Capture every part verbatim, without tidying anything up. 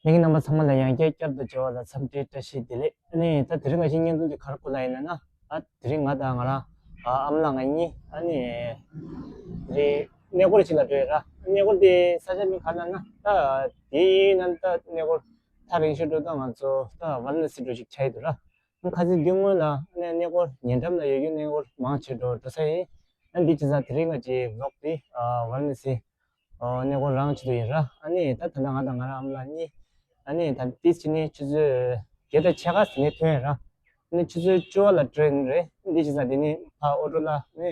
ལྷན་རྒྱས་རྣམ་པ་ཚང་མ་ལ་ཡང་བསྐྱར་བསྐྱར་དུ་མཇལ་བ་ལ་འཚམས་འདྲིའི་བཀྲ་ཤིས་བདེ་ལེགས། ཨ་ནི་ད་དེ་རིང་ང་ཞིག་བརྙན་ཐུང་འདི་ག་རེ་བསྐུར་ལ་ཡིན་ན་ན། ཨ་དེ་རིང་ང་དང་ང་རང་ཨ་ཨ་མ་ལགས་ང་གཉིས་ཨ་ནི་དེ་རིང་གནས་སྐོར་ཅིག་ལ་འགྲོ་ཡོད་ར། གནས་སྐོར་དེ་ས་ཆ་མིང་ག་རེ་ལབ་ན་ད་དེ་ཡིན་ན་ད་གནས་སྐོར་ཐག་རིང་ཤོས་འགྲོ་ད་ང་ཚོ་ད་ཝཱ་ར་ཎ་སི་འགྲོ་ཞིག་ཆགས་ཡོད་འདུག་ར། ཁ་སང་དེ་སྔོན་ལ་ཨ་ནི་གནས་སྐོར་ཉེ་འགྲམ་ལ་ཡོད་རྒྱུ་གནས་སྐོར་མང་ཆེ་འགྲོ་འགྲོ་ས་ཡིན། ཨ་འདི་བྱས་ཙང་དེ་རིང་ང་ཅིག་ཝི་ལོག་དེ་ཝཱ་ར་ཎ་སི་གནས་སྐོར་རང་ཆེད་དུ་ཡིན་ར། ཨ་ནི་ད་ད་ལྟ་ང་དང་ང་རང་ཨ་མ་ལགས་གཉིས་ཨ་ནི་ད་ཏིས་ཅི་ནི་ཆུ་ཚོད་བརྒྱད་དང་ཕྱེད་ཀ་ཟིན་ནས་ཐོན་ཡིན་ར། ཨ་ནི་ཆུ་ཚོད་བཅུ་པ་ལ་ཊེན་རེད། འདི་བྱས་ཙང་དེ་ནི་ཕ་ཨོ་ཊོ་ལ་ནི་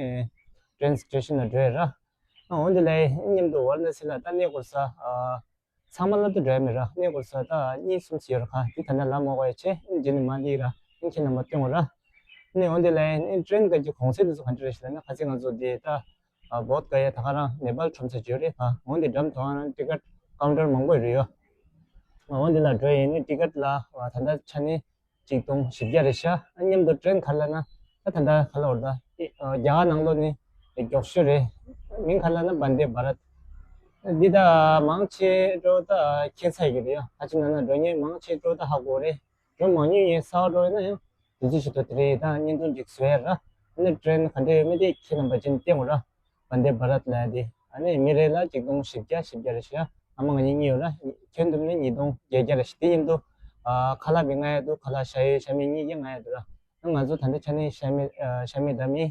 ཊེན་སི་ཊེ་ཤན་ལ་འགྲོ་ཡིན་ར། ཨ་འོན་ཏེ་ལས་མཉམ་དུ་ཝཱ་ར་ཎ་སི་ལ་ད་གནས་སྐོར་ས་ཨ། ཚང་མ་སླར་དུ་འགྲོ་ཡ་མེད་ར། གནས་སྐོར་ས་ད་གཉིས་གསུམ་ཞིག་ཡོད་ར། ཁ་འདི་ད་ནས་ལམ་འོག་ཡ་ཆེ་རྗེས་ནས་མ་འདི་ར་ཁྱེད་རྣམ་པ་སྟོན་དགོས་ར། ནས་འོན་ཏེ་ལས་ནས་ཊེན་ག་གི་གོང་ཚད་དེ་ཚོ་ག་འདྲ་རེད་ཞེ་ན། ཁ་ཅིག་ང་ཚོ་དེ་ད་བོད་ག་ཡ་ད་ག་རང་ནེ་པཱལ་ཁྲོམ་ས་བརྗོད་རེད། ཁ་འོན་ཏེ་འགྲམ་དུའང་ཊི་ཀེ་ཊི་ཀའུན་ཊར་མང་པོ་རེད་ཡོད། འོན་ཏེ་ལ་འགྲོ་ཡིན་ནི་ཊི་ཀེ་ཊི་ལ་ད་ལྟ་ཆ་ནི་གཅིག་སྟོང་བཞི་བརྒྱ་རེད་ཤག་ཨ་མཉམ་དུ་ཊེན་ག་རེ་ལབ་ན་ད་ད་ལྟ་ག་ལབ་དགོས་རེད་ད། རྒྱ་གར་ནང་ལོགས་ནི་མགྱོགས་ཤོས་རེད། མིང་ག་རེ་ལབ་ན་བན་དེ་བྷ་རད། འདི་ད་མང་ཆེ་འགྲོ་ད་ཁྱད་མཚར་གྱི་རེད་ཡ། ཁ་ཅིག་ནང་ན་འགྲོ་མཁན་མང་ཆེ་འགྲོ་ད་ཧ་གོ་རེད། འགྲོ་མང་ཉུང་ཡིན་གསར་པ་འགྲོ་ཡིན་ན་ཡང་དུས་ཚོད་ཞིག་ཏུ་དེ་རེད་ད་བརྙན་ཐུང་ཅིག་བཟོ་ཡ་ར། ཨ་ནི་ཊེན་ག་འདྲ་ཡོད་མེད་དེ་ཁྱེད་རྣམ་པ་ཅིག་བསྟན་དགོས་ར། བན་དེ་བྷ་རད་ལབ་ཡ་དེ་ཨ་ནི་མི་རེ་ལ་གཅིག་སྟོང་བཞི་བརྒྱ་བཞི་བརྒྱ་རེད་ཤག་ཨ་མ་ང་གཉིས་གཉིས་ཡོད་ར། ཁྱོན་བསྡོམས་ནས་ཉིས་སྟོང་བརྒྱད་བརྒྱ་རེད་ཤག་དེ་མཉམ་དུ་ཨ་ཁ་ལག་མི་ང་ཡ་འདུག་ཁ་ལག་ཞ་ཡོད་ཞ་མེད་གཉིས་ཀ་ང་ཡ་འདུག་ར། ང་ཚོ་ད་ལྟ་ཆ་ནས་ཤ་མེད་ཨ་ཤ་མེད་ད་མི་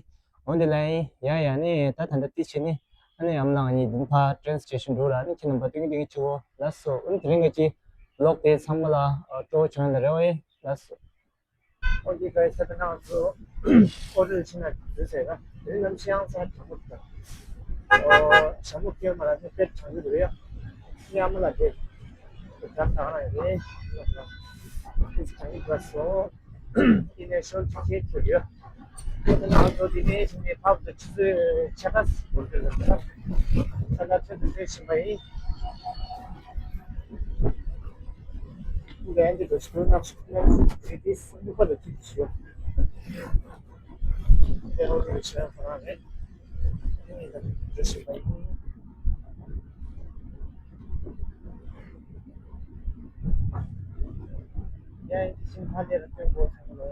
འོན་ཏེ་ལ་ཡིན་ཡ་ཡ་ནི་ད་ད་ལྟ་ཏི་ཆེ་ནི་ཨ་ནི་ཨ་མ་ལགས་ང་གཉིས་འདི་ཕར་ཊེན་སི་ཊེ་ཤན་འགྲོ་ར། ཨ་ནི་ཁྱེད་རྣམ་པ་སྟོན་གྱི་སྟོན་གྱི་ཆུ་བོ་ལ་སོ། ཨ་ནི་དེ་རིང་གི་ཅི་ལོག་དེ་ཚང་མ་ལ་སྤྲོ་བོ་བྱུང་ཡོད་ན་རེ་བ་ཡིན་ལ་སོ། ཨོ་ཀེ་གྷའི་སི། ད་ལྟ་ང་ཚོ་ཨོ་ཊོ་ཕྱིན་ན་འདུག་ཟེར་ན་དེ་རིང་གནམ་གཤིས་ཡང་ས་གྲང་མོ་འདུག་ཨོ་གྲང་མོ་སྐྱེལ་མ་ལ་ནི་དཔེ་གྲང་གི་རེད་ཡ། ཨ་ནི་ཨ་མ་ལགས་དེ་གྲང་གྲང་རེད། ཨ་མ་ལགས་དཔེ་གྲང་གི་འདུག་སོ། ཡིན་ནའི་ཤོར་ཅིག་ཁྱེད་ཁྱོད་ཡོད། ཁྱོད་ང་ཚོ་འདི་ནས་ཕྱིན་ནས་ཕབ་ཏུ་ཆུ་ཚོད་ཕྱེད་ཀ་འགོར་གྱི་རེད། ད་ལྟ་ཐོན་དུ་འདོད་བཞིན་པ་ཡིན། འདི་འདི་འདྲ་ཞིག་ནག་ཞིག་ནག་ཞིག་རེད་དེ་སྨྱུག་པ་ལ་ཐུག་ཞིག་ཡོད། དེ་རོ་རེ་ཞིག་ཁོ་རང་རེད། འདི་འདྲ་ཞིག་པ་ཡིན། ཡ་ཡིན་ཞིང་ཁ་ལེ་ར་སྟོན་གོ་ཚང་ལོ།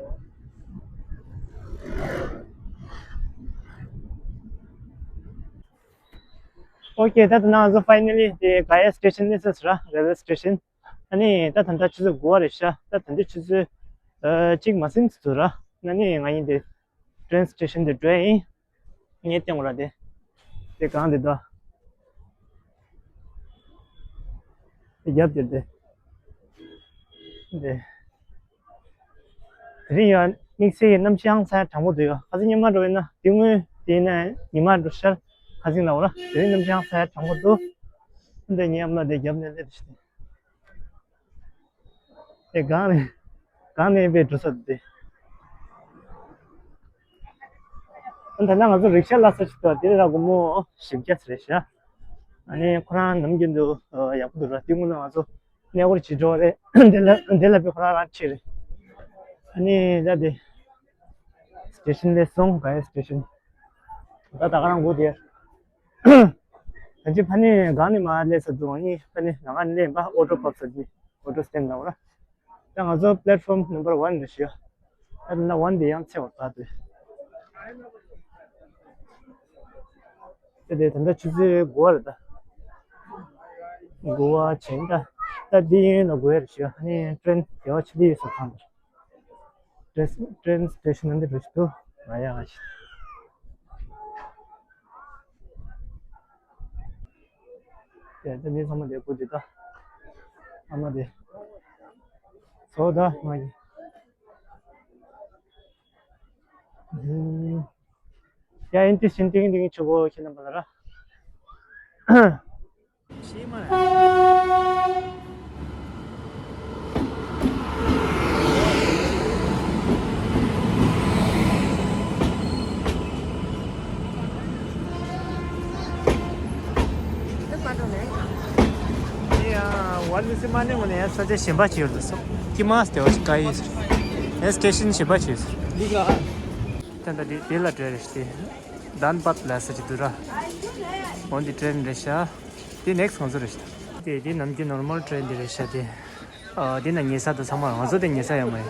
ཨོ་ཀེ། ད་ད་ནང་ང་ཚོ་ཕའི་ནལ་ལི་དེ་གྷ་ཡ་སི་ཊེ་ཤན་སླེབས་ཚར་ར། རེལ་ཝེ་སི་ཊེ་ཤན། ཨ་ནི་ད་ད་ལྟ་ཆུ་ཚོད་དགུ་པ་རེད་ཤག་ད་ད་ལྟ་ཆུ་ཚོད་ཨ་གཅིག་མ་ཟིན་ཙམ་འདུག་ར། ཨ་ནི་ང་ཡིན་དེ་ཊེན་སི་ཊེ་ཤན་དེ་འགྲོ་ཡ་ཡིན། ངས་སྟོན་དགོས་ར་དེ། དེ་གང་དེ་འདུག་དེ་རྒྱབ་དེར་དེ། དེ། དེ་རིང་ཡང་དམིགས་བསལ་གྱི་གནམ་གཤིས་ཧང་སང་གྲང་པོ་འདུག་ཡོད། ཁ་སང་ཉི་མ་འགྲོ་ཡིན་ན་དེ་སྔོན་དེ་ཡིན་ན་ཉི་མ་འགྲོ་ཤར་ཁ་སང་ལ་འོ་ར། དེ་རིང་གནམ་གཤིས་ཧང་སང་གྲང་པོ་འདུག་འདི་ཉི་མ་དེ་རྒྱབ་ནས་སླེབས་ཤིག་དེ་གང་ནས་གང་ནས་དཔེ་འགྲོ་ས་འདུག་དེ། ད་ལྟ་ང་ཚོ་རིག་ཤ་ལ་ས་ཞིག་འདུག་དེ་ར་སྒོར་མོ་བཞི་བརྒྱ་ཙམ་རེད་ཤག་ཨ་ནི་ཁོ་རང་ནམ་རྒྱུན་དུ་ཡག་པོ་འདུག་ར། དེ་སྔོན་ལ་ང་ཚོ་གནས་སྐོར་བྱེད་འགྲོ་རེད། དེ་ལ་དེ་ལ་དཔེ་ཁོ་རང་རང་ཆེ་རེད། ཨ་ནི་ད་དེ་སི་ཊེ་ཤན་སླེབས་སོང་། གྷ་ཡ་སི་ཊེ་ཤན། ད་ད་ག་རང་སྒུག་དེ། ད་ཅི་ཕ་ནི་གང་ནས་མར་སླེབས་ས་འདུག་ཨ་ནི་ཕ་ནི་ནང་ང་སླེབས་པ་ཨོ་ཊོ་ཕབ་ས་འདི་ཨོ་ཊོ་སི་ཊེན་ཌི་ལ་འོ་ར། ད་ང་ཚོ་པི་ལེ་ཊི་ཕོམ་ནམ་བར་ཝན་རེད་ཤག་ད་ན་ཝན་དེ་ཡང་ཚེ་བར་བར་དུ། དེ་དེ་ད་ལྟ་ཆུ་ཚོད་དགུ་པ་རེད་ད། དགུ་པ་བྱས་ད། ད་འདི་ཡིན་ལ་དགུ་པ་རེད་ཤག་ཨ་ནི་ཊེན་དེ་བ་ཆུ་ལི་ཡོད་ས་ཐང་དུ། ཊེན་ཊེན་སི་ཊེ་ཤན་ནང་དུ་འགྲོ་ཆེད་དུ་ང་ཡ་ང་ཞིག་དེ་ད་མི་ཚང་མ་དེ་སྒུག་དེ་ད། ཨ་མ་དེ། ཚོ་ད་ང་ཡི། ཡ་ཨིན་ཏི་ཤིན་ཏིང་ཏིང་ཆུ་བོ་ཁྱེད་རྣམ་པ་ལ་ར། ཝཱ་ར་ཎ་སི་མ་ནས་ངོ་ནས་ས་ཆ་གཞན་པ་ཅིག་ཡོད་ལ་སོ། ཀི་མ་སྟེ་བ་ཞིག་ག་ཡོད་ཟེར། ཡ་སི་ཊེ་ཤན་གཞན་པ་ཅིག་ཡོད་ཟེར། འདི་ག་ད་ལྟ་དེ་དེ་ལ་འགྲོ་རེད་ཤག་དེ་དཱན་བད་ལ་ས་ཅིག་འདུག་ར། འོན་ཏེ་ཊེན་རེད་ཤག་དེ་ནེག་སི་ཊི་ང་ཚོ་རེད་ཤག་དེ་དེ་ནམ་རྒྱུན་ནོར་མལ་ཊེན་དེ་རེད་ཤག་དེ། ཨ་དེ་ན་ཉལ་ས་དང་ཚང་མ་ང་ཚོ་དེ་ཉལ་ས་ཡོད་མ་རེད།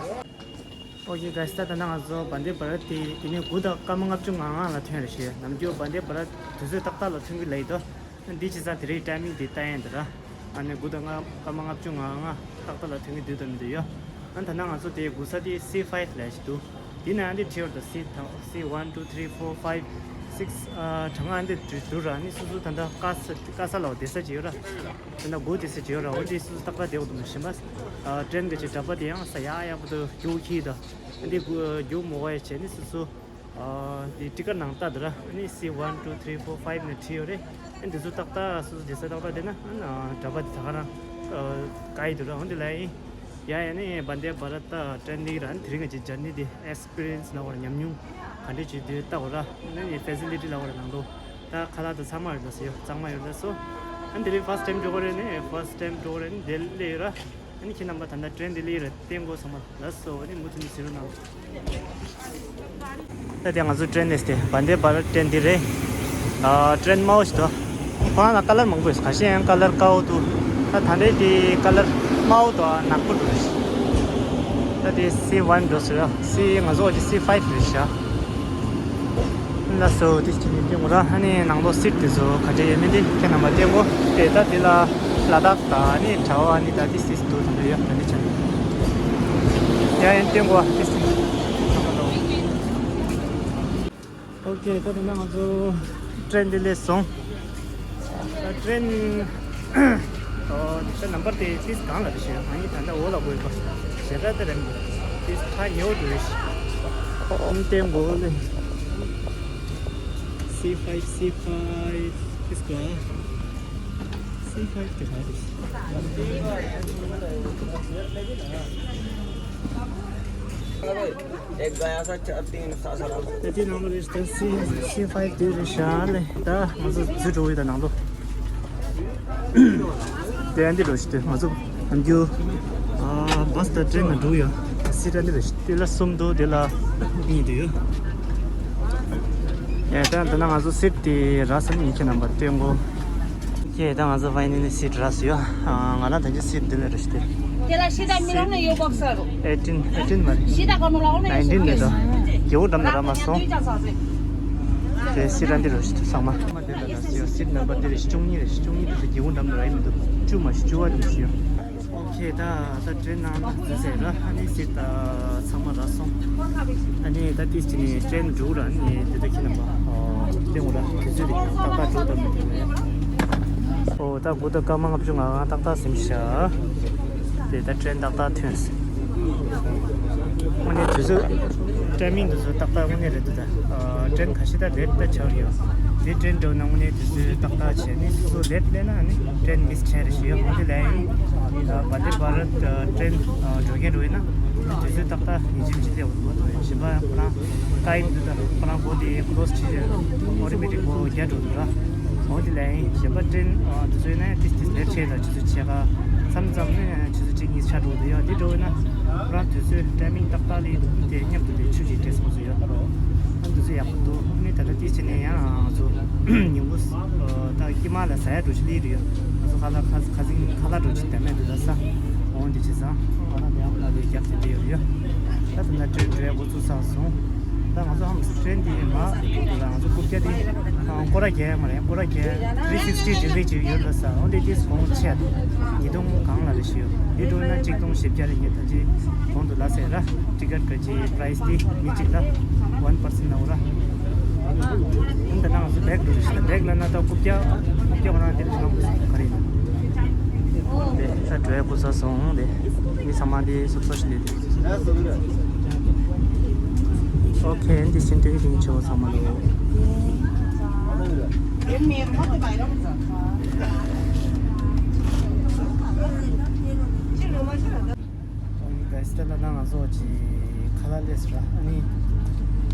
ཨོ་ཀེ་གྷའི་སི། ད་ད་ནང་ང་ཚོ་བན་དེ་བྷ་རཏ་དེ་དེ་ནས་དགུ་དང་སྐར་མ་ལྔ་བཅུ་ང་ལྔ་ལ་ཐོན་རེད་ཤག་ནམ་རྒྱུན་བན་དེ་བྷ་རཏ་དུས་ཚོད་ཏག་ཏག་ལ་ཐོན་གི་ལབ་ཡོད་དོ། འདི་བྱས་ཙང་དེ་རིང་ཊའི་མིང་དེ་ལྟ་ཡན་དེ་ར། ཨ་ནི་དགུ་དང་ལྔ་སྐར་མ་ལྔ་བཅུ་ང་ལྔ་ཏག་ཏག་ལ་ཐོན་གི་འདུག་དང་མི་འདུག་ཡོད། ཨ་ད་ནང་ང་ཚོ་དེ་སྒུག་ས་དེ་སི་ཕའིབ་ལབ་ཞིག་འདུག་དེ་ན་ཨ་འདི་བྲིས་ཡོད་དོ། སི་དང་སི་ཝན་ཊུ་ཐི་རི་ཕོར་ཕའིབ་སིགས། ཨ་གྲངས་ཨ་འདི་བྲིས་འདུག་ར། ཨ་ནི་སོ་སོ་ད་ལྟ་དཀའ་ས་དཀའ་ས་ལ་བསྡད་ས་ཅིག་ཡོད་ར། ད་ལྟ་སྒུག་བསྡད་ས་ཅིག་ཡོད་ར། འོ་འདི་སོ་སོ་ཏག་ཏག་བསྡད་འོ་དུ་མ་ཤེས་པ། ཨ་ཊེན་གི་ཅིག་འདྲ་པ་དེ་ཡང་ས་ཡག་ཡག་པོ་འདུག་རྒྱུག་ཁྱི་དང་། ཨ་འདི་སྒུག་རྒྱུག་མོ་བ་ཡ་བྱས་ནི་སོ་སོ། ཨ་དེ་ཊི་ཀེ་ཊི་ནང་ལྟ་འདུག་ར། ཨ་ནི་སི་ཝན་ཊུ་ཐི་རི་ཕོར་ཕའིབ་ནས་བྲིས་ཡོད་རེད། ཨ་འདི་ཚོ་ཏག་ཏག་སོ་སོ་བསྡད་ས་ཏག་ཏག་བསྡད་ན་ཨ་ན་གྲྭ་པ་དེ་ད་ག་རང་ཨ་བཀག་ཡི་འདུག་ར། འོ་འདི་ལ་ཡིན། ཡ་ཡ་ནི་བན་དེ་བྷ་རཏ་ད་ཊེན་འདི་ར། དེ་རིང་ང་ཅིག་ཇར་ནི་དེ་ཨེག་སི་པི་རི་ཡན་སི་ལབ་དགོས་ར། ཉམས་མྱོང་ག་འདྲ་ཅིག་དེ་ལྟ་དགོས་ར། ཨ་ནི་ཕེ་སི་ལི་ཊི་ལབ་དགོས་ར། ནང་དུ་ད་ཁ་ལག་དང་ཚང་མ་ཡོད་ལ་སོ། ཡོད་ཚང་མ་ཡོད་ལ་སོ། ཨ་འདི་རིང་ཕར་སི་ཊའིམ་འགྲོ་གི་རེད། ནི་ཕར་སི་ཊའིམ་འགྲོ་གི་རེད། ནི་དེ་སླེབས་ཡོད་ར། ཨ་ནི་ཁྱེད་རྣམ་པ་ད་ལྟ་ཊེན་འདི་སླེབས་ཡོད་རེད། བསྟན་དགོས་ཚང་མ་ལ་སོ། ཨ་ནི་མུ་མཐུད་ནས་གཟིགས་རོགས་གནང་། ད་དེ་ང་ཚོ་ཊེན་སླེབས་ཏེ་བན་དེ་བྷ་རཏ་ཊེན་འདི་རེད། ཨ་ཊེན་དམར་པོ་ཞིག་འདུག་ཁོ་རང་ལ་ཀ་ལར་མང་པོ་ཡོད། ཁ་ཤས་ཡང་ཀ་ལར་དཀར་པོ་འདུག་ད་ད་ལྟའི་དེ་ཀ་ལར་དམར་པོ་དང་ནག་པོ་འདུག་ད་དེ་སི་ཝན་འགྲོ་ཟེར་ཡ། སི་ང་ཚོ་འོ་དེ་སི་ཕའིབ་རེད་ཤག་ལགས་སོ། དེ་ཅི་ནས་སྟོན་དགོས་ར། ཨ་ནི་ནང་ལོགས་སིཊ་དེ་ཚོ་ག་འདྲ་ཡོད་མེད་དེ་ཁྱེད་རྣམ་པ་སྟོན་དགོས། དེ་ད་དེ་ལ་ལ་དྭགས་དང་ཨ་ནི་གྲྭ་པ་ཨ་ནི་ད་དེ་སིཊ་དེ་ཚོ་དེ་འདྲ་ཡོད། ད་འདི་ཆ་ནས་ཡ་ཡན་སྟོན་དགོས་དེ་སིཊ། ཨོ་ཀེ། ད་དེ་ན་ང་ཚོ་ཊེན་འདི་སླེབས་སོང་། ད་ཊེན། ཨོ་ད་ནམ་བར་དེ་ཏིས་གང་ལ་རེ་ཞིག་ཨ་ནི་ད་ལྟ་འོག་ལ་འགོས་པ་ཞེ་དྲག་དེ་རེད་འདུག་ཏིས་ཁ་ཉེ་བོ་འགྲོ་ཡོད་ཞིག་ཨོ་ཏེ་འགོ་ལེ། སི་ཕའིབ། སི་ཕའིབ། ཏིས་གང་། སི་ཕའིབ་དེ་ག་རེ། एक गया था, चार, तीन था, सारा। ད་དེ་ནང་ལོགས་རེད། ད་སི་སི་ཕའིབ་དེ་རེད་ཤག་ལེ། ད་ང་ཚོ་འཛུལ་འགྲོ་ཡོད། ད་ནང་ལོགས་དེ་ཨ་འདི་འགྲོ་ཞིག་དེ་ང་ཚོ་ནམ་རྒྱུན་ཨ་བྷ་སི་དང་ཊེན་ནང་འགྲོ་ཡོད། སིཊ་ཨ་འདི་རེད་ཤག་དེ་ལ་གསུམ་འདུག་དེ་ལ་གཉིས་འདུག་ཡོད། ཡ་ད་ད་ན་ང་ཚོ་སིཊ་དེ་རག་སོང་། ངས་ཁྱེད་རྣམ་པར་སྟོན་དགོས། ཀྱེ་ད་ང་ཚོ་ཕའི་ནལ་ལི་སིཊ་རག་སོང་ཡ། ང་རང་ད་ཅི་སིཊ་འདི་ལ་རེ་ཞིག་སྟེ། དེ་ལ་ཤི་ད་མི་རང་ནས་ཡོད་པོག་ས་རུ། ཨེ་ཊིན། ཨེ་ཊིན་མ་རེད། ཤི་ད་ག་ནོ་ལ་འོ་ནས་ཡོད་ནའིན་ཊིན་རེད་ད། རྒྱལ་པོ་འགྲམ་ལ་རག་མ་སོང་། དེ་སིཊ་ར་འདི་རེ་ཞིག་ཚང་མ། དེ་ལ་རག་སོང་ཡ། སིཊ་ནམ་བར་འདི་རེ་བཅུ་གཉིས་རེད། བཅུ་གཉིས་དེ་ཚོ་རྒྱལ་པོ་འགྲམ་ལ་རག་ཡིན་མི་འདུག་བཅུ་མ་ཞིག་བཅུ་པ་དེ་ཞིག་ཡོད། ཨོ་ཁེ། ད་ད་ཊེན་ནང་ལ་འཛུལ་ཟེར་ར། ཨ་ནི་སིཊ་ད་ཚང་མ་རག་སོང་། ཨ་ནི་ད་ཏིས་ཅི་ནས་ཊེན་འགྲོ་ར། ཨ་ནི་དེ་ད་ཁྱེད་རྣམ་པ་ཨོ་སྟོན་དགོས་ར། དུས་ཚོད་དེ་ཏག་ཏག་འགྲོ་དང་མི་འགྲོ་ཡ། ཨོ་ད་དགུ་དང་སྐར་མ་ལྔ་བཅུ་ང་ལྔ་ཏག་ཏག་ཟིན་ཤག་དེ་ད་ཊེན་ཏག་ཏག་ཐོན་སོང་། དངོས་གནས་དུས་ཚོད་ཊའི་མིང་དེ་ཚོ་ཏག་ཏག་དངོས་གནས་རེད་འདུག་ད་ཨ་ཊེན་ཁ་ཤས་ད་ལེཊ་ད་ཆགས་ཡོད། དེ་ཊེན་འགྲོ་ན་དངོས་གནས་དུས་ཚོད་ཏག་ཏག་བྱས་ནས་སོ་སོ་ལེཊ་སླེབས་ན་ཨ་ནི་ཊེན་མིས་བྱས་རེད་ཞུ་ཡ། འོ་དེ་ལས་ཡིན། ད་བན་དེ་བྷ་རཏ་ཊེན་འགྲོ་མཁན་འགྲོ་ཡིན་ན་དུས་ཚོད་ཏག་ཏག་ཉིན་གཅིག་མི་གཅིག་སླེབས་འོང་འདུག་གཞན་པ་ཁོ་རང་ཀའིཌ་འདི་ད་ཁོ་རང་སྒོ་དེ་ཀློ་སི་བྱས་ཨོ་ཊོ་མེ་ཊིག་སྒོ་རྒྱག་འགྲོ་འདུག་ར། འོ་དེ་ལས་ཡིན། གཞན་པ་ཊེན་དུས་ཚོད་ཡིན་ན་ཏིས་ཏིས་ལེཊ་བྱས་ད་ཆུ་ཚོད་ཕྱེད་ཀ་མཚམས་མཚམས་ནས་ཆུ་ཚོད་གཅིག་གཉིས་ཆགས་འགྲོ་འདུག་ཡ། འདི་འགྲོ་ཡིན་ན་ཁོ་རང་དུས་ཚོད་ཊའི་མིང་ཏག་ཏག་ལ་དེ་མཉམ་དུ་དེ་ཆུ་གཅིག་སྤྲད་སོང་ཟེར་ཡ། ཨ་འདི་ཚོ་ཡག་པོ་འདུག་ཨ་ནི་ད་ལྟ་ཏིས་བྱས་ནས་ཡང་ང་ཚོ་ཉིན་གུང་ད་དཀྱིལ་མ་ལ་ཟ་ཡ་འགྲོ་ཆུ་ལི་རེད་ཡ། ང་ཚོ་ཁ་ལག་ཁ་ཁ་སིང་ཁ་ལག་འགྲོ་ཆུ་དེ་མེད་འདུག་ད་ས་འོང་འདི་བྱས་ཙང་ང་རང་དེ་ཡང་ལ་ལས་རྒྱབ་དེ་འདི་ཡོད་རེད་ཡ། ད་དེ་ན་ཊེན་འགྲོ་ཡ་འགོ་ཚུགས་ཚར་སོང་། ད་ང་ཚོ་ཧམ་ཊེན་འདི་མ་འགྲོ་འདུག་ད་ང་ཚོ་རྐུབ་བཀྱག་འདི་སྐོར་ར་རྒྱག་ཡ་མ་རེད། སྐོར་ར་རྒྱག་ཡ་ཐི་རི་སིག་སི་ཊི་ཌི་གྷི་རི་ཅིག་ཡོད་འདུག་ས། འོ་འདི་ཏིས་གོང་ཆེ་འདུག་ཉིས་སྟོང་གང་ལ་རེ་ཞུ་ཡོད། འདི་འགྲོ་ན་གཅིག་སྟོང་བཞི་བརྒྱ་རེ་ཉིན་ད་ཅི་གོང་དུ་ལ་ཟེར་ར། ཊི་ཀེ་ཊི་ག་ཅི་པ་རའི་སི་དེ་མི་གཅིག་ལ་ཝན་པར་སན་ནའོ་ར། འདི་ནང་སུ་བེག་འགྲོ་ཞིག་བེག་ལ་ན་ད་རྐུབ་བཀྱག་རྐུབ་བཀྱག་ང་རང་དེ་ལ་ཆ་ག་རེ་ཡིན། དེ་ད་འགྲོ་ཡ་གོ་ས་སོང་། དེ་མི་ཚང་མ་དེ་སོབ་སོ་ཞིག་ལས་དེ། ཨོ་ཁེ། འདི་སེམས་ཏོག་ཏིང་ཆེ་བ་ཚང་མ་ལོ། ཨོ་ནི་གྷའི་སི་ད་ལྟ་ང་ཚོ་ཅིག་ཁ་ལག་སླེབས་སོང་ར། ཨ་ནི་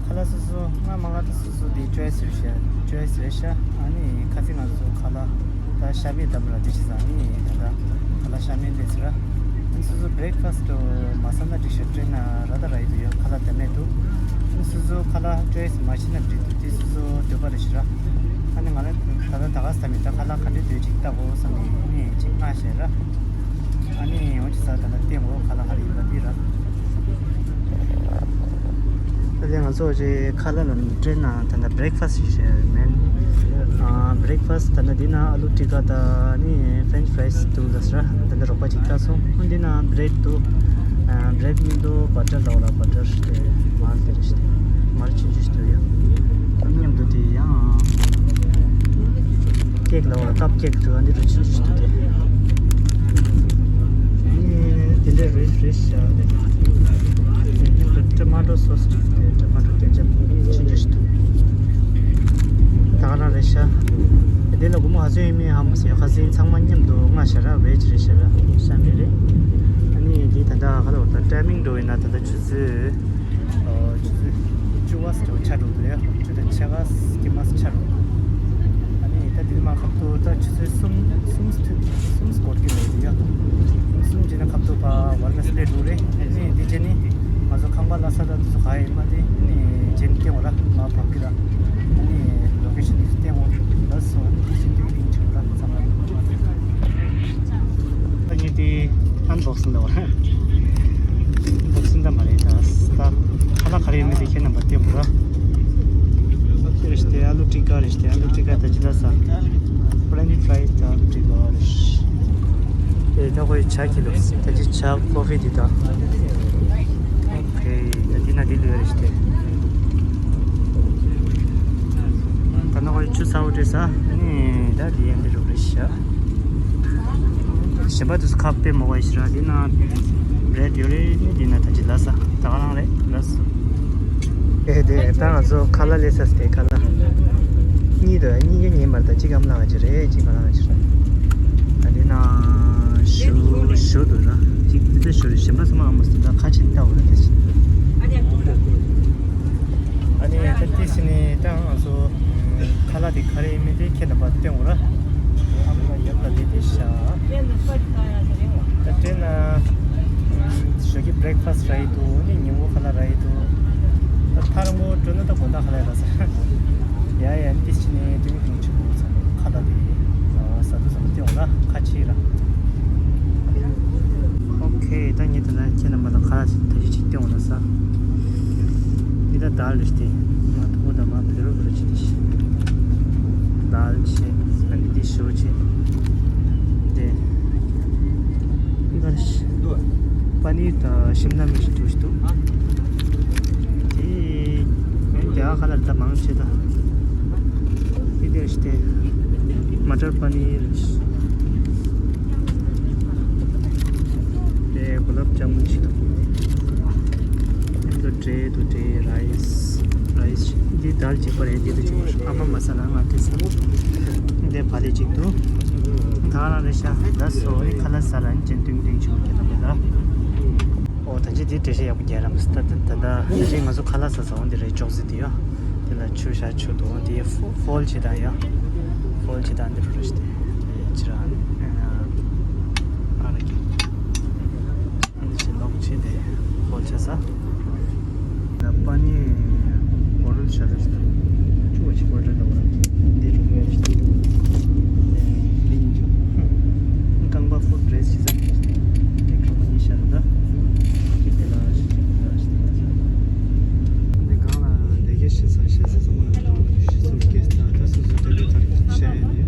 ཁ་ལག་སོ་སོ་སྔ་མ་ང་ཚོ་སོ་སོ་དེ་ཅོའི་སི་རེད་ཤག་ཅོའི་སི་རེད་ཤག་ཨ་ནི་ཁ་སང་ང་ཚོ་ཁ་ལག་ད་ཤ་མེད་དམ་ར་དེ་བྱས་ཙང་ཨ་ནི་ད་ལྟ་ཁ་ལག་ཤ་མེད་སླེབས་སོང་ར། ཨ་ནི་སོ་སོ་བྷི་རེག་ཕ་སི་ཊི་མ་ཟ་ན་འགྲིག་ཤག་ཊེན་ན་ར་ད་ར་ཡི་དུ་ཡོད། ཁ་ལག་དེ་མེད་འདུག་ཨ་ནི་སོ་སོ་ཁ་ལག་ཅོའི་སི་མ་བྱས་ན་འགྲིག་འདུག་དེ་སོ་སོ་འདོད་པ་རེད་ཤག་ར། ཨ་ནི་ང་རང་ད་ལྟ་ད་ག་ས་མི་ད་ཁ་ལག་ག་འདྲ་འདོད་ཅིག་ལྟ་དགོས་བསམ་ནས་ཨ་ནི་ཅིག་མངགས་བྱས་ར། ཨ་ནི་འོ་ཅི་ས་ད་ལྟ་བལྟས་འོ་ཁ་ལག་ག་རེ་ཡིན་པ་འདི་ར། ད་ལྟ་ང་ཚོ་ཅིག་ཁ་ལག་ལ་ནི་ཊེ་ནང་ད་ལྟ་བྷི་རེག་ཕ་སི་ཞིག་བྱས་མེན། ཨ་བྷི་རེག་ཕ་སི་ད་ལྟ་འདི་ན་ཨ་ལུ་ཊི་ཀ་དང་ཨ་ནི་ཕེ་རེན་ཆི་ཕ་རའི་སི་འདུག་ལ་སི་ར། ད་ལྟ་རོགས་པ་ཅིག་ལྟ་སོང་། འདི་ན་བྷི་རེཌ་འདུག་ཨ་བྷི་རེཌ་གཉིས་འདུག་བ་ཊར་ལ་འོ་ལ་བ་ཊར་དེ་མར་དེ་རེ་ཞིག་མར་ཆུང་ཆུང་ཞིག་འདུག་ཡ། མཉམ་དུ་དེ་ཡང་ཀེག་ལ་འོ་ལ་ཀབ་ཀེག་འདུག་ཨ་འདི་རུ་ཆུང་ཆུང་ཞིག་འདུག་དེ། ཨ་ནི་དེ་འདྲ་རེ་རེ་ཞིག་མཉམ་དུ་ཊོ་མ་ཊོ་སོ་སི་ཅིག་དེ་ཊོ་མ་ཊོ་ཀེ་ཅབ་ཆུང་ཆུང་ཞིག་འདུག་ད་ག་རང་རེད་ཤག་དེ་ལ་སྒོར་མོ་ག་ཚོད་ཡིན་མིན་ཧ་མ་ཟེར། ཁ་སང་ཚང་མ་མཉམ་དུ་ལྔ་ཤ་ར་བེ་ཇི་རེད་ཤ་ར་ཤ་མེད་རེད། ཨ་ནི་འདི་ད་ལྟ་ག་ལ་བར་ད་ཊའི་མིང་འགྲོ་ཡིན་ན་ད་ལྟ་ཆུ་ཚོད་ཨ་ཆུ་ཚོད་བཅུ་པ་ཙམ་ཆགས་འགྲོ་གི་རེད། བཅུ་དང་ཕྱེད་ཀ་ཀྱི་མ་ཙམ་ཆགས་འགྲོ་གི་ཨ་ནི་ད་འདི་མ་ཁབ་ཏུ་ད་ཆུ་ཚོད་གསུམ་གསུམ་ཙམ་གསུམ་ཙམ་འགོར་གི་རེད་ཡ། གསུམ་བྱས་ན་ཁབ་ཏུ་ཕར་ཝལ་ནེ་སི་སླེབས་འགྲོ་རེད། ཨ་ནི་འདི་བྱས་ནི་ང་ཚོ་ཁང་པ་ལ་ས་ད་དུ་ཚོ་ག་ཡིན་མ་དེ་ཨ་ནི་རྗེས་ནི་སྟེང་འོ་ར་མ་བབས་གི་ར། ཨ་ནི་ལོ་ཀེ་ཤན་དེ་སྟེང་འོ་ལ་སོ་ཨ་ནི་ཁ་ཤས་དེ་རིང་ཆུང་ར་ཚང་མ། ད་ངས་དེ་ཨན་བོག་སིང་ལ་བ། ཨན་བོག་སིང་ད་མ་རེད་ད། ད་ཁ་ལག་ག་རེ་ཡོད་མེད་དེ་ཁྱེད་རྣམ་པ་སྟེར་མོ་ར། ཅི་རེད་ཤི་དེ་ཨ་ལུ་ཊི་ཀ་རེད་ཤི་དེ་ཨ་ལུ་ཊི་ཀ་ད་ཅི་ལ་ས། ཕ་རེན་ཆི་ཕ་རའི་ད་ཨ་ལུ་ཊི་ཀ་རེད་ཤི། དེ་ད་ཁོའི་ཇ་ཁྱེར་ལོ་ད་ཅི་ཇ་ཀོ་ཧྥི་དེ་ད། ཨོ་ཁེ་ད་འདི་ན་འདི་ལུས་རེད་ཤི་དེ། ད་ནོ་ཆུ་ཚ་བོ་དྲེས་ས་ནི་ད་དེ་ཡན་དེ་རུ་རེ་ཤ། གཞན་པ་དུས་ཁ་དཔེ་མོ་བ་ཤི་ར་འདི་ན་བྲེད་ཡོད་རེད་ནི་འདི་ན་ད་ཅི་ལ་ས་ད་ག་རང་རེད་ལ་ས། ཨེ་དེ་ད་ང་ཚོ་ཁ་ལག་ལས་ས་སྟེ་ཁ་ལག་གཉིས་དུ་གཉིས་ཀ་ཉིན་མར་ད་གཅིག་གམ་ལ་བ་ཅི་རེད་གཅིག་མ་ལ་བ་ཅི་རེད། ད་འདི་ན་ཞུ་ཞུ་དུ་ར་གཅིག་འདི་ད་ཞུ་རེད། གཞན་པ་ཚང་མ་ཨ་མ་སི་ད་ཁ་ཆེ་ལྟ་བ་རེད་དེ་ཅི། ཨ་ནི་ད་དེ་ཕྱི་ནས་ད་ང་ཚོ་ཁ་ལག་དེ་ག་རེ་ཡིན་མིན་དེ་ཁྱེད་རྣམ་པ་སྟོན་འོ་ར། ཨ་མ་ལ་ཡབ་ལ་དེ་དེ་ཤ། ད་དེ་ན་ཞོགས་ཀྱི་བྷི་རེག་ཕ་སི་ར་ཡི་དུ་ནི་ཉིན་མོ་ཁ་ལག་ར་ཡི་དུ། ད་ཐ་ར་མོ་འགྲོ་ན་ད་དགོང་དག་ཁ་ལག་ར་ས། ཡ་ཡ་དེ་ཕྱི་ནས་དེ་ནི་དེ་ནི་ཆུ་བོ་ཚ་ནི་ཁ་ལག་དེ་ས་དུ་ས་མ་སྟོན་འོ་ར་ཁ་ཆེ་ར། ཨོ་ཁེ། ད་ངས་ད་ལྟ་ཁྱེད་རྣམ་པ་ལ་ཁ་ལག་ཅིག་ད་ཅི་ཅིག་སྟོན་འོང་ན་ས། འདི་ད་དཱལ་རེད་དེ། མ་ཐུག་ད་མ་བེ་རོ་བེ་རོ་ཅིག་དེ་ཤི། དཱལ་ཆེ། ཨ་ནི་འདི་ཞོ་ཆེ། དེ། འདི་ག་རེ་ཤི། པ་ནིར་དང་ཤིམ་ལ་མིར་ཅིག་འདུག་ཤི་འདུག་དེ། ངས་རྒྱ་གར་ཁ་ལག་ད་མང་ཆེ་ད། འདི་འདི་རེད་དེ། མ་ཊར་པ་ནིར་རེད། དེ་གུ་ལབ་ཇ་མུན་ཞིག་འདུག་འདི་འབྲས་འདུག་འབྲས་རའི་སི། རའི་སི་ཞིག་འདི་དཱལ་གཅིག་པ་རེད། འདི་འདུག་ཅིག་ཨ་མ་མ་ས་ལ་ང་དེ་ས། འདི་བ་ལེ་གཅིག་འདུག་ད་རང་རེད་ཤག་ད་སོ་རི་ཁ་ལག་ཟ་ལ་ནི་ཅན་ཏུང་ཏུང་ཆུ་གི་ལ་མི་ལ། ཨོ་ད་ཅི་འདི་འགྲེལ་བཤད་ཡག་པོ་རྒྱག་རམ་ད་ད་ད་ད་ད་ཅི་ང་ཚོ་ཁ་ལག་ཟ་ཟ་འོང་འདི་རེད། ཅོག་ཙེ་འདི་ཡ། དེ་ལ་ཆུ་བཞག་ཆུ་དུ་འོང་འདི་ཧྥོལ་བྱེད་དང་ཡ། ཧྥོལ་བྱེད་དང་འདི་རུ་རེད་དེ། ཅི་ར་ཨ་ར་གི་ཨ་འདི་ཆེ་ལོག་ཆེ་དེ་ཧྥོལ་བྱེད་ས། ད་པ་ནི་བོ་རུལ་ཆ་རུ་ཞིག་ཆུ་བ་ཞིག་བོ་རུལ་ལ་བ་འདི་རུ་རེད་ཞིག་འདི་ཡིན་ཆོག་རྐང་པ་ཧྥུ་ཌི་རེ་སི་ཞིག་ཟ་འདི་རྐང་པ་གཉིས་ཤར་ད་ཅི་དེ་ལ་ཞིག་ཅི་དེ་ལ་ཞིག་དེ་ལ་ཞིག་འདི་གང་ལ་འདི་གས་ཞིག་ས་ཞིག་ས་ཚང་མ་ལ་ཞིག་སུ་ཀེ་སི་ད་ད་སུ་སུ་དེ་འདྲ་ད་ཤ་ཡ་ཡོད།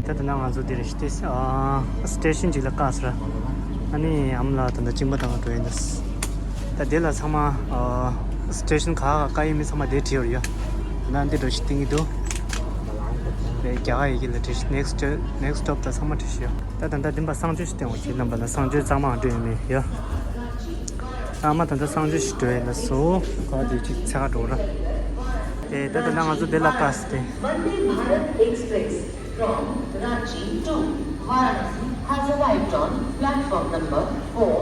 ད་ད་ན་ང་ཚོ་འདིར་སྟེ་ཨ། སི་ཊེ་ཤན་ཅིག་ལ་བཀག་ཟེར། ཨ་ནི་ཨམ་ལགས་ད་ལྟ་གཅིན་པ་བཏང་ག་འགྲོ་ཡིན་ད། ད་དེ་ལ་ཚང་མ་ཨ། སི་ཊེ་ཤན་ག་ག་ག་ཡིན་མིན་ཚང་མ་དེ་བྲིས་ཡོད་ཡ། ད་ནང་འདི་འགྲོ་ཞིག་བཏིང་གི་འདུག་དེ་རྒྱ་གར་ཡི་གེ་ལ་བྲིས་ཤིག་ནེག་སི་ཊི་ནེག་སི་ཊོབ་དང་ཚང་མ་བྲིས་ཤིག་ཡ། ད་ད་ལྟ་འདི་པ་གསང་སྤྱོད་ཞིག་བཏང་བ་ཁྱེད་རྣམ་པ་ལ་གསང་སྤྱོད་གཙང་མ་འགྲོ་ཡོད་མེད་ཡ། ཨ་མ་ད་ལྟ་གསང་སྤྱོད་ཞིག་འགྲོ་ཡ་ལ་སོ་ག་དེ་ཅིག་ཚེ་ག་འགྲོ་ར། དེ་ད་ད་ལྟ་ང་ཚོ་དེ་ལ་བཀག་སྟེ། Ranchi to Varanasi has arrived on platform number four.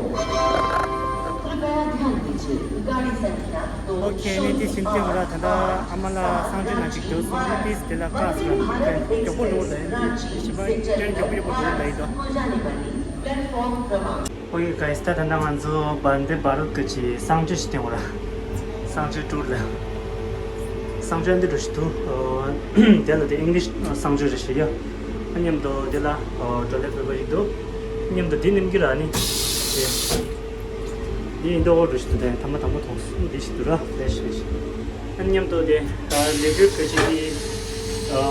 कृपया ध्यान दीजिए, गाड़ी संख्या दो OK, ནི་དེ་བཞིན་སྐྱོད་ར། ད་ལྟ་ཨ་མ་ལགས་གསང་སྤྱོད་ནང་ཅིག་འགྲོ་སོང་། ཏིས་དེ་ལ་བཀག་སོང་། ཊེན་མགྱོགས་པོ་འགྲོ་ལེ། ཞིབ་པ་ཊེན་མགྱོགས་པོ་མགྱོགས་པོ་འགྲོ་ལེ་དོ། ཨོ་ཡེ་གྷའི་སི། ད་ད་ལྟ་ང་ཚོ་བན་དེ་བྷ་རུད་ཀྱི་ཅིག་གསང་སྤྱོད་ཞིག་སྟོན་པ་ར། གསང་སྤྱོད་ཊུར་ལ། གསང་སྤྱོད་འདི་འགྲོ་ཞིག་འདུག་དེ་ལ་དེ་ཨིང་ལིཤ་གསང་སྤྱོད་རེ་ཞིག་ཡོད། ཨ་མཉམ་དུ་དེ་ལ་ཨོ་ཊོ་ལེཊ་པེ་པར་ཞིག་འདུག་མཉམ་དུ་དེ་ནིམ་གི་ར་ནི། དེ་འདི་ཨིན་དོ་འགྲོ་ཞིག་འདུག་དེ་ཐ་མ་དང་པོ་མཐོང་སོང་། འདི་ཞིག་འདུག་ར། ལེ་ཤ་ལེ་ཤ། ཨ་མཉམ་དུ་དེ་ལེ་ཊུར་ག་ཅི་དེ་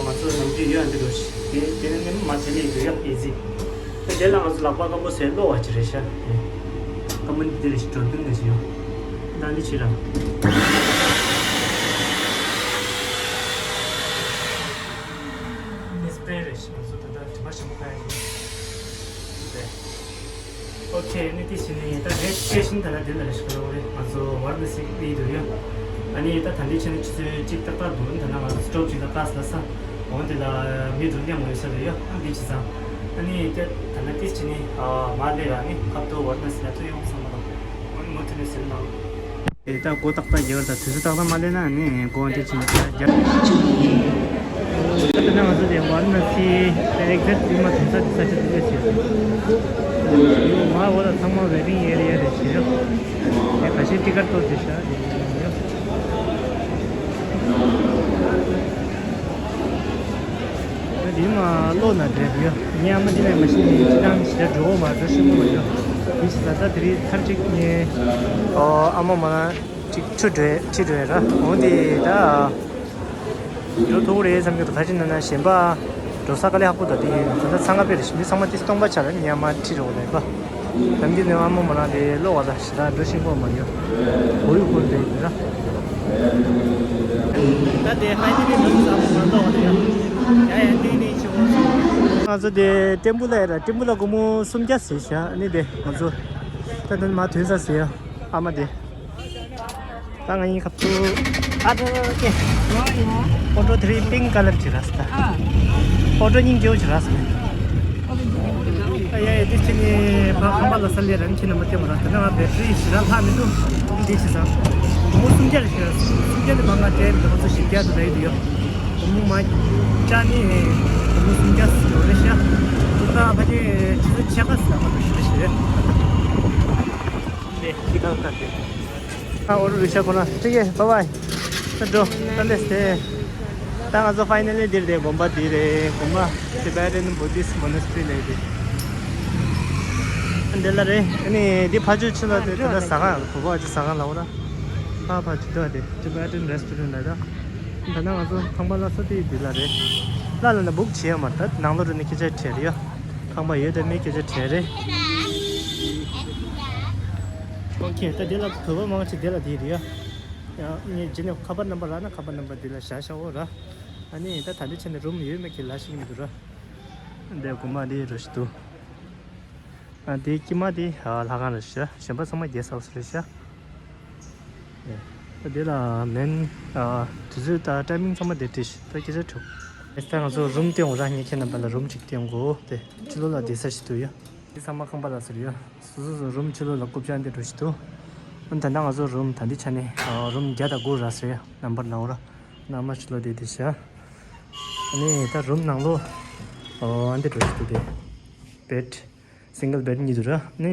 ང་ཚོ་ནམ་རྒྱུན་ཡོད། འདི་འགྲོ་ཞིག་དེ་དེ་ནི་ནིམ་མ་དེ་ལས་འདུག་ཡ། ཨི་ཟི། དེ་ལ་ང་ཚོ་ལག་པ་སྐམ་པོ་བཟོས་ཀློག་པ་ཅིག་རེད་ཤག་དེ་སྐམ་པོ་འདི་རེད་ཤག་འགྲོ་དོན་འདི་ཞིག་ཡོད། ད་འདི་ཕྱིར་ར། ཌིས་པེ་ལེ་རེད་ཤག་ང་ཚོ་ད་ལྟ་དྲི་མ་ཞིམ་པོ་ཁ་ཡ་ཡིན། དེ། ཨོ་ཁེ། ནི་དེ་བཞིན་ནི་ད་རེ་ཇི་སི་ཊེ་རེ་ཤན་ད་ལ་དེ་ལ་རེ་ཞིག་ལོ་རེད། ང་ཚོ་ཝ་ར་ཎ་སི་པི་དུ་ཡོད། ཨ་ནི་ད་ད་འདི་ཆ་ནི་ཆུ་ཚོད་གཅིག་ཏག་ཏག་འདུག་ད་ནང་ང་ཚོ་སི་ཊོབ་ཅིག་ལ་བཀག་ས་ལ་ས། འོ་དེ་ལ་མི་རུ་ལེན་མ་ཡོད་ས་རེད་ཡོད། ཨ་འདི་ཅི་ཙང་། ཨ་ནི་དེ་ད་ལྟ་དེ་བཞིན་ནི་མ་ལེ་ར་ནི་ཁབ་ཏོ་ཝ་ར་ཎ་སི་ལ་ཐུག་ཡོང་བསམ་མ་ལོ། འོ་ནི་མུ་མཐུད་ནས་ཟེར་ན། ཨེ་ད་སྒོ་ཏག་ཏག་རྒྱག་ད་དུས་ཚོད་ཏག་ཏག་མ་ལེན་ན་ནི་སྒོ་འདི་ཕྱིན་རྒྱག་ད་ནང་ང་ཚོ་དེ་ཝ་ར་ཎ་སི་ཨེག་ཛེག་ཊི་མ་ཐོན་ས་དེ་ས་ཆ་དེ་འདྲ་ཞིག་མ་འོ་ད་ཚང་མ་ཝེ་ཊིང་ཨེ་རི་ཡ་རེད་ཞེས་ཡོད། ཨེ་ཁ་ཤས་ཊི་ཀེ་ཊི་ཏོ་དེ་ཤ་དེ་ཡོད། འདི་མ་ལོ་ན་འདྲེ་ཡོད། ཉི་མ་འདི་ནས་མ་ཤི་ནི་ཅི་དང་ཞི་འགྲོ་མ་འགྲོ་ཤི་མོ་མ་ཡོད། འདི་ཞི་ད་ད་དེ་རིང་ཚར་གཅིག་ནས། ཨོ་ཨ་མ་མ་ན་གཅིག་ཆུ་འདྲེ་ཁྲི་འདྲེ་ར། འོ་འདི་ད་འགྲོ་ཐུག་རེད་བསམ་གྱི་འདུག་ད་ཅི་ན་ན་གཞན་པ་འགྲོ་ས་དཀའ་ལས་ཁག་པོ་ད་འདི་ཡིན། ད་ད་ཚང་ཁ་པེ་རེ་ཞི་མི་ཚང་མ་དེ་སྟོང་པ་ཆ་ལ་ཉི་མ་ཁྲི་འགྲོ་ལས་པ། ནམ་རྒྱུན་ནས་ཨ་མ་མ་ན་དེ་ལོ་བ་ད། ད་འགྲོ་ཤིང་པོ་མ་ཡོད། གོ་ཡུ་གོ་འདྲེ་ཡོད་ར། ད་དེ་ཧའི་ནི་ནི་ནུབ་ཟ་མོ་མ་གཏོགས་དེ་ཡ་ཡ་ཏིང་ནི་ཆི་བོ། ང་ཚོ་དེ་ཏེམ་པུ་ལ་ཡ་ར། ཏེམ་པུ་ལ་སྒོར་མོ་སུམ་བརྒྱ་ཟེར་ཤག་ཨ་ནི་དེ་ང་ཚོ་ད་དོན་མ་ཐོན་ས་ཟེར་ཡ་ཨ་མ་དེ། ད་ང་ཡིན་ཁབ་ཏུ། ཨ་ཏོ་ཀེ། ཨོ་ཊོ་དེ་རིང་པིང་ཀ་ལར་གྱི་ར་སི་ད། ཨོ་ཊོ་སྙིང་རྗེ་བོ་ཅིག་ར་སི་ནས། ཨ་ཡ་ཡ་དེ་ཕྱི་ནས་ཕ་ཁང་པ་ལ་ས་ལས་རང་ཁྱི་ནང་མ་སྟེར་མ་ར། དེ་ན་ང་བེ་ཊི་རི་ཞེ་དྲག་ལྷག་མི་འདུག་འདི་བྱས་ཙང་། སྒོར་མོ་སུམ་བརྒྱ་རེ་ཞིག་ར། སུམ་བརྒྱ་ནི་མ་ང་སྤྲད་མི་འདུག་ང་ཚོ་བཞི་བརྒྱ་དུ་ལ་ཡོད་དུ་ཡོད། སྒོར་མོ་མ་ཅ་ནི་སྒོར་མོ་སུམ་བརྒྱ་ཟེར་རེ་ཤག་དུ་ད་ཕ་ཅེ་ཆུ་ཚོད་ཕྱེད་ཀ་ཟེར་ལ་མ་འགྲོ་ཞེ་རེ་ཞེ་རེ། ལས་ཤི་ཁང་ཁ་དེ། ཨ་འོ་རུ་རུ་ཤ་ཁོ་ན་ཁྲི་ཀེ་བ་བའི། ད་འགྲོ་ད་ལེ་སྟེ། ད་ང་ཚོ་ཕའི་ནལ་ལི་འདིར་དེ་དགོན་པ་འདི་རེད། དགོན་པ་Tibetan Buddhist Monastery ལས་དེ། འདི་ལ་རེད། ཨ་ནི་འདི་ཕ་ཆོས་ཆུ་ལ་དེ་ད་ལྟ་ཟ་ཁང་བོ་བ་ཅི་ཟ་ཁང་ལ་འོ་ར། ཕ་ཕ་ཆུ་ད་དེ་Tibetan Restaurant ལ་ད། ད་ནང་ང་ཚོ་ཁང་པ་ལ་ས་དེ་འདི་ལ་རེད། ལ་ལ་ན་བུག་བྱེད་ཡ་མ་ད་ནང་ལོ་རུ་ནི་སྐད་ཆ་དྲིས་རེད་ཡ། ཁང་པ་ཡོད་དེ་མེད་སྐད་ཆ་དྲིས་རེད། ཨོ་ཁེ། ད་དེ་ལ་བོད་པ་མང་ཆེ་དེ་ལ་དེ་རེད་ཡ། ཡ་ངས་རྗེས་ནས་ཁ་པར་རྣམ་པ་རག་ན་ཁ་པར་རྣམ་པ་དེ་ལ་བཞག་བཞག་འོ་ར། ཨ་ནི་ད་ད་འདི་ཆ་ནས་རུམ་ཡོད་མེད་ཀྱི་ལ་ཤེས་ཀྱི་མི་འདུག་ར། འདི་དགོན་པ་འདི་རུ་ཞིག་འདུག་ཨ་དེ་དཀྱིལ་མ་དེ་ལྷ་ཁང་རེད་ཤག་གཞན་པ་ཚང་མ་གེ་སི་ཧའུ་སི་རེད་ཤག་ད་དེ་ལ་མེན་དུས་ཚོད་དང་ཊའི་མིང་ཚང་མ་དེ་བྲིས་ཤག་ད་སྐད་ཆ་དྲི། ཨེ་ད་ང་ཚོ་རུམ་སྟོན་འོ་ར། ངས་ཁྱེད་རྣམ་པ་ལ་རུམ་ཅིག་སྟོན་གོ་དེ་ཕྱི་ལོགས་ལ་བསྡད་ས་ཞིག་འདུག་ཡ། དེ་ཚང་མ་ཁང་པ་ལ་ཟེར་ཡ། སོ་སོ་སོ་རུམ་ཕྱི་ལོགས་ལ་རྐུབ་བཀྱག་འདི་འགྲོ་ཞིག་འདུག་ཨ་ད་ལྟ་ང་ཚོ་རུམ་ད་འདི་ཆ་ནས་རུམ་བརྒྱ་དང་དགུ་ར་ཟེར་ཡ། ནམ་བར་ལ་འོ་ར། ནང་མ་ཕྱི་ལོགས་བསྡད་དེ་ཤག་ཨ་ནི་ད་རུམ་ནང་ལོགས་ཨ་འདི་འགྲོ་ཞིག་འདུག་དེ་བེད། སིང་གལ་བེད་གཉིས་འདུག་ར། ནི་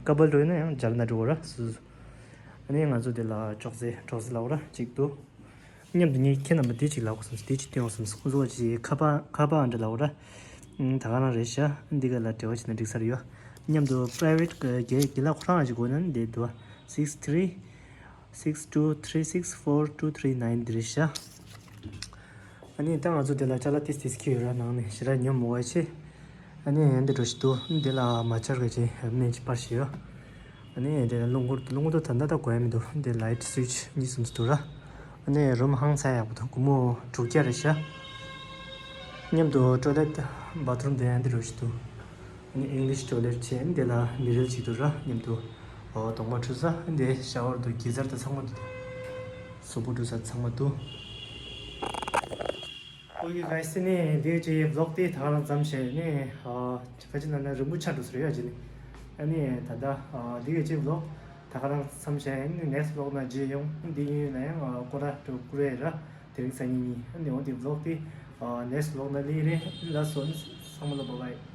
ཀ་པལ་འགྲོ་ཡིན་ན་ཡང་རྒྱ་ལ་ན་འགྲོ་ར། སུ་སུ། ཨ་ནི་ང་ཚོ་དེ་ལ་ཅོག་ཙེ་ཅོག་ཙེ་ལ་འོ་ར་གཅིག་འདུག་མཉམ་དུ་ངས་ཁྱེད་རྣམ་པ་དེ་གཅིག་ལ་གོ་སོང་། དེ་གཅིག་སྟོན་འོ་སོང་། ཁོ་ཚོ་གཅིག་ཁ་པར་ཁ་པར་ཨ་འདྲ་ལ་འོ་ར། ད་ག་རང་རེད་ཤག་འདི་ག་ལ་འབྲེལ་བ་བྱས་ན་འགྲིག་ས་རེད་ཡ། མཉམ་དུ་པ་རའི་ཝེ་ཊི་གི་རྒན་རྒན་ལགས་ཁོ་རང་ཨ་ཅིག་གོ་ན་འདི་འདུག six three six two three six four two three nine འདི་རེད་ཤག་ཨ་ནི་ད་ང་ཚོ་དེ་ལ་ཅ་ལག་ཏིས་ཏིས་ཁྱེར་ཡོད་ར། ནང་ནས་ཞེ་དྲག་ཉོ་མི་དགོས་ཡ་ཆེ། ཨ་ནི་འདི་འགྲོ་ཞིག་འདུག་འདི་ལ་མ་ཆར་ག་ཅིག་སྨན་ཅིག་པར་ཞིག་ཡོད། ཨ་ནི་འདི་ལ་རླུང་འཁོར་རླུང་འཁོར་ད་ད་ད་དགོས་ཡ་མི་འདུག་འདི་ལའིཊ་སུའིཆ་གཉིས་གསུམ་ཅིག་འདུག་ར། ཨ་ནི་རུམ་ཧང་སང་ཡག་པོ་འདུག་སྒོར་མོ་དྲུག་བརྒྱ་རེད་ཤག་མཉམ་དུ་ཊོའི་ལེཊ་བཱ་ཐི་རུམ་དེ་ཡང་འདི་འགྲོ་ཞིག་འདུག་ཨ་ནི་ཨིང་ལིཤ་ཊོའི་ལེཊ་བྱས། འདི་ལ་མི་རལ་ཅིག་འདུག་ར། མཉམ་དུ་འོ་གདོང་པ་འཁྲུ་ས། འདི་ཤ་ཝར་འདུག་གི་ཛར་དང་ཚང་མ་འདུག་གཟུགས་པོ་འཁྲུ་ས་ཚང་མ་འདུག Okay guys, ནི་འདི་ཅི་vlog དེ་ད་ག་རང་མཚམས་བཞག་ནི། ཨ་ཁ་ཅིག་ན་ན་རིང་པོ་ཆགས་འགྲོ་ཟེར་ཡ་ཅི་ནི། ཨ་ནི་ད་ལྟ་ཨ་འདི་ཅི་vlog ད་ག་རང་མཚམས་བཞག་ནི། next vlog ན་མཇལ་ཡོང་། འདི་ཡིན་ན་ཡང་ཨ་སྐོར་ར་འགྲོ་ཀུ་རེ་ར། དེ་རིང་སང་ཉིན་ཡིན། ཨ་ནི་འོ་འདི་vlog དེ་ཨ་next vlog ན་ལི་རེད། ལ་སོ་ནི་ཚང་མ་ལ་bye bye།